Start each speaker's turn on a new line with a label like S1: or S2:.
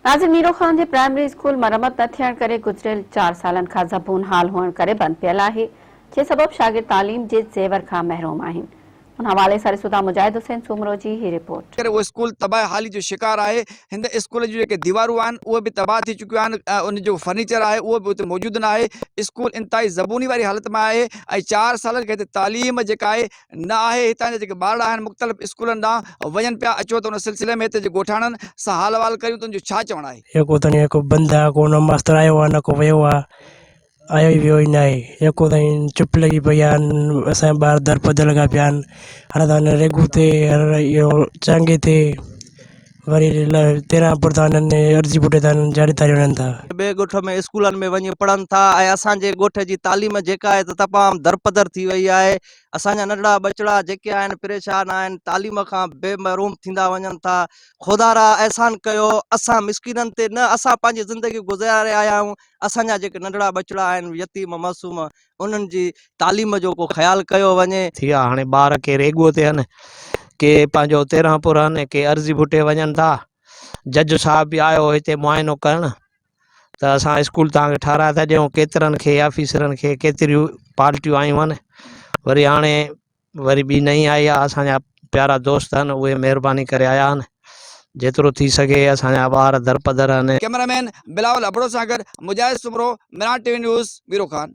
S1: ناظر ميرو خان جي primary school مرمت نه ٿيڻ ڪري گذريل چار سالن کان زبون حال هئڻ ڪري بند پيل آهي جنهن سبب شاگرد تعليم جي زيور کان محروم آهن ان حوالي سان ڏسون ٿا مجاهد حسين سومرو جي هي رپورٽ.
S2: ڪري اهو اسڪول تباهه حالي جو شڪار آهي هن اسڪول جون جيڪي ديوارون آهن اهي به تباهه ٿي چڪيون آهن ۽ ان جو فرنيچر آهي اهو به اتي موجود نه آهي اسڪول انتهائي زبوني واري حالت ۾ آهي ۽ چار سالن کان هتي تعليم جيڪا آهي نه آهي هتان جا جيڪي ٻارڙا آهن مختلف اسڪولن ڏانهن وڃن پيا اچو ته ان سلسلي ۾ هتي جي ڳوٺاڻن سان حال احوال ڪريون ته ان جو ڇا چوڻ آهي.
S3: يڪو تائين يڪو بند آ ڪو نه ماستر آيو آ نه ڪو ويو آ آيو ئي ويو ئي ناهي يڪو تائين چپ لڳي پئي آ اسان جا ٻار در پدر لڳا پيا آهن هر ته هن ريگو تي هر اهو چانگي تي وري تيرهن پور تان هنن عرضي پٽي تان جاڙي تاري وڃن ٿا.
S4: ٻئي ڳوٺ ۾ اسڪولن ۾ وڃي پڙهن ٿا ۽ اسان جي ڳوٺ جي تعليم جيڪا آهي ته تمام درپدر ٿي وئي آهي اسان جا ننڍڙا ٻچڙا جيڪي آهن پريشان آهن تعليم کان بي محروم ٿيندا وڃن ٿا خدا را احسان ڪيو اسان مسڪينن تي نه اسان پنهنجي زندگي گذاري آيا آهيون اسان جا جيڪي ننڍڙا ٻچڙا آهن يتيم معصوم انهن جي تعليم جو ڪو خيال ڪيو وڃي.
S5: ٿيا هاڻي ٻار ڪي ريگو تي هن ڪي پنهنجو تيرهن پور هن ڪي عرضي ڀٽي وڃن ٿا جج صاحب به آيو هتي معائنو ڪرڻ ته اسان اسڪول توهان کي ٺهرائي ٿا ڏيون ڪيترن کي آفيسرن کي ڪيتريون پارٽيون آيون آهن وري هاڻي وري ٻي نئين آئي آهي اسان جا پيارا دوست آهن اهي مهرباني ڪري آيا آهن جيترو ٿي سگهي اسان جا ٻار درپدر آهن.
S2: ڪئميرا مين بلاول ابڙو سان گڏ Mujahid Soomro, Mehran T V news, Miro Khan.